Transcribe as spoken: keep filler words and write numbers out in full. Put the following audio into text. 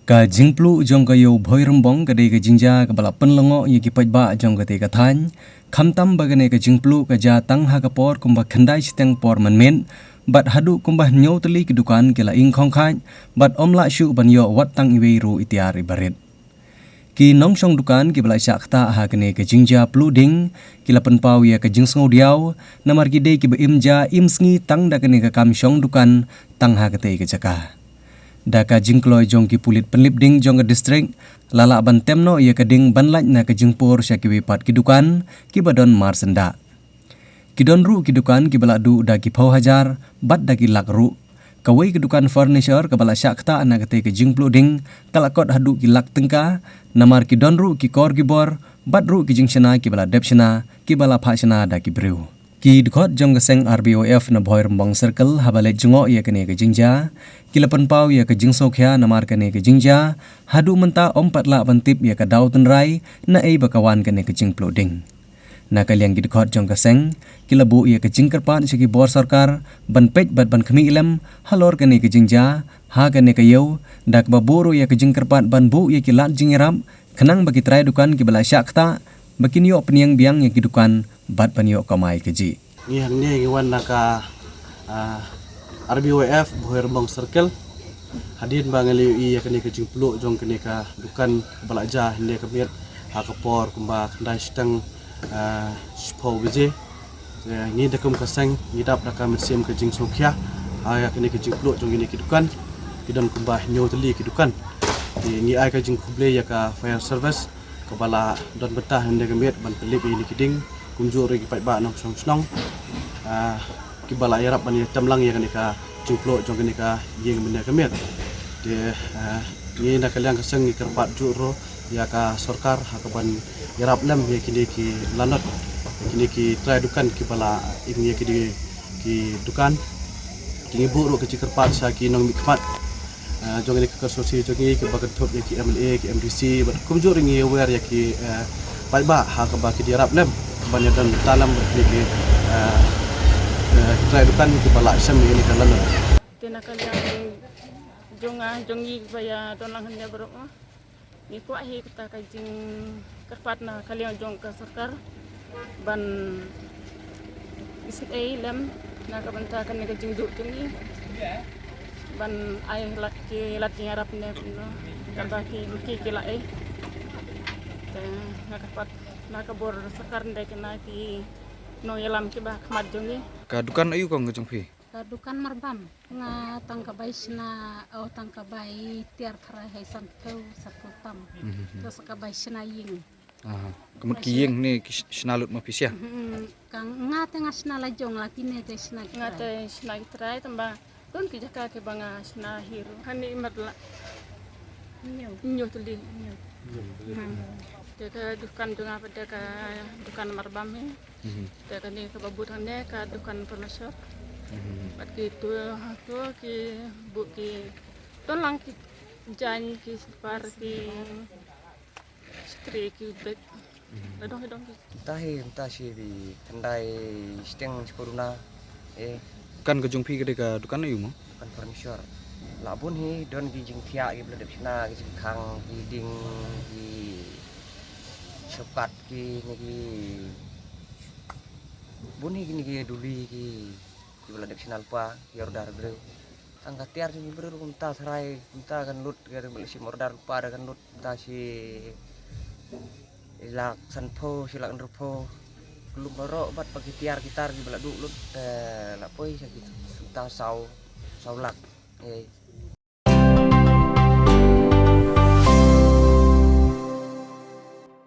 Ka jingpluh jong ka ïew Bhoirymbong ka dei ka jingjia kaba la pynlyngngoh ïa ki paidbah jong katei ka thaiñ, khamtam ba kane ka jingpluh ka jia tang ha ka por kumba khyndai shiteng por mynmiet, bad haduh kumba hynñiew tylli ki dukan ki la ing khongkhaj, bad ym lah shuh ban ïoh wat tang iwei ruh i tiar iba rit. Ki nongshong dukan kiba la shah ktah ha kane ka jingjia pluh ding, ki la pynpaw ïa ka jingsngewdiaw, namar ki dei kiba im ja im sngi tang da kane ka kam shong dukan tang ha katei ka jaka. Da ka jingkloi jong ki pulit pynlip ding jong ka distrik, la lah ban tem noh ïa ka ding ban lait na ka jingpur sha kiwei pat ki dukan kiba don marsyndah. Ki don ruh ki dukan kiba la duh da ki phew hajar bad da ki lak ruh. Kawei ka dukan furniture kaba la shah ktah na katei ka jingpluh ding, ka la kot haduh ki lak tyngka, namar ki don ruh ki kor ki bor bad ruh ki jingshna kiba la dep shna, kiba la phah shna da ki briew. Ki dkhot jong ka seng R B O F na Bhoirymbong Circle haba leit jngoh ïa kane ka jingjia, ki la pynpaw ïa ka jingsngewkhia namar kane ka jingjia haduh mynta ym pat lah ban tip ïa ka daw tynrai naei ba ka wan kane ka jingpluh ding. Na ka liang ki dkhot jong ka seng, ki la buh ïa ka jingkyrpad sha ki bor sorkar ban peit bad ban khmih lem halor kane ka jingjia ha kane ka ïew, da kaba buh ruh ïa ka jingkyrpad ban buh ïa ki lad jingïarap khnang ba ki trai dukan kiba la shah ktah ba kin ïoh pynïeng biang ïa ki dukan bad ban ïoh kamai kajih. Ngi hangne ngi wan na ka, ah, R B O F Bhoirymbong Circle. Hadien ba ngi la ïohi ïa kane ka jingpluh jong kane ka dukan kaba la jia hynne ka miet ha ka por kumba khyndai shiteng, ah, shiphew baje. Te ngi da kum ka seng ngi dap da ka mynsiem ka jingsngewkhia ha ïa kane ka jingpluh jong kine ki dukan. Ki don kumba hynñiew tylli ki dukan. Te ngi ai ka jingkhublei ïa ka fire service kaba la don bynta hynne ka miet ban pynlip ïa kine ki ding, kumjuh ruh ki paidbah nongshong shnong, ah, kiba la ïarap ban ïatem lang ïa kane ka jingpluh jong kane ka ïing mynne ka miet. Te, ah, ngi na ka liang ka seng ngi kyrpad juh ruh ïa ka sorkar ha kaban ïarap lem ïa kine ki lanot, kine ki trai dukan kiba la ing ïa kine ki dukan. Te ngi buh ruh ka jingkyrpad sha ki nongmihkhmat, ah, jong kane ka konstituensi jong ngi kiba kynthup ïa ki M L A, ki M D C, bad kumjuh ruh ngi aware ïa ki, eh, paidbah ha kaba ki dei ïarap lem ban ïadon bynta lem bad kine ki, eh, eh, trai dukan kiba la shem ïa kane ka lanot. Te na ka liang jong nga jong ngi ba ïadon lang hangne baroh, ngi kwah hi kata ka jingkyrpad na ka liang jong ka sorkar ban isynei lem na ka bynta kane ka jingduh jong ngi, ban ai lad ki lad jingïarap ne kumno kaba ki ki ki la ai. Te nga kyrpad na ka bor sorkar ne kane ki nongïalam kiba khmat jong ngi. Ka dukan aïu kong ka jong phi? Ka dukan marbam. Nga tang ka bai shna, oh, tang ka bai tiar tharai hai san phew, sa phew tam. Mhm. To sa ka bai shna ïing. Aha. Ka mut ki ïing ne ki sh-, shna lut ma phi sia? Mhm. Ka nga te nga shna la jong, la kine te shna ki trai. Nga te shna ki trai tang ba don ki jaka kiba nga shna hi ruh. Hani mat la. Hynñiew. Hynñiew tylli. Hynñiew. Hmm. Te ka dukan jong nga pat te ka dukan marbam hi. Mhm. Te kane kaba buh hangne ka dukan furniture. Mhm. Bad kitu, ha tu ki buh ki, don lang ki jaiñ, ki slipar, ki shatri, ki bag. Mhm. La dong, la dong ki. Mynta hi, mynta shi bi khyndai shiteng shiphew duna. Eh. Kan ka jong phi ka dei ka dukan aïu mo? Dukan furniture. La bun hi, don ki jingthiah kiba la dep shna, ki jingkhang, ki ding, ki shortcut, kine ki bun hi kine ki duli ki, kiba la dep shna lypa, ki order briew. Tang ka tiar jong ki briew ruh kumta tharai, kumta kan lut, ka ba la shim order lypa da kan lut, kumta shi lak san phew, shi lak hynriew phew. Ka lum baroh bad ba ki tiar ki tar kiba la duh lut, eh, la poi sha ki kumta saw, saw lak. Eh.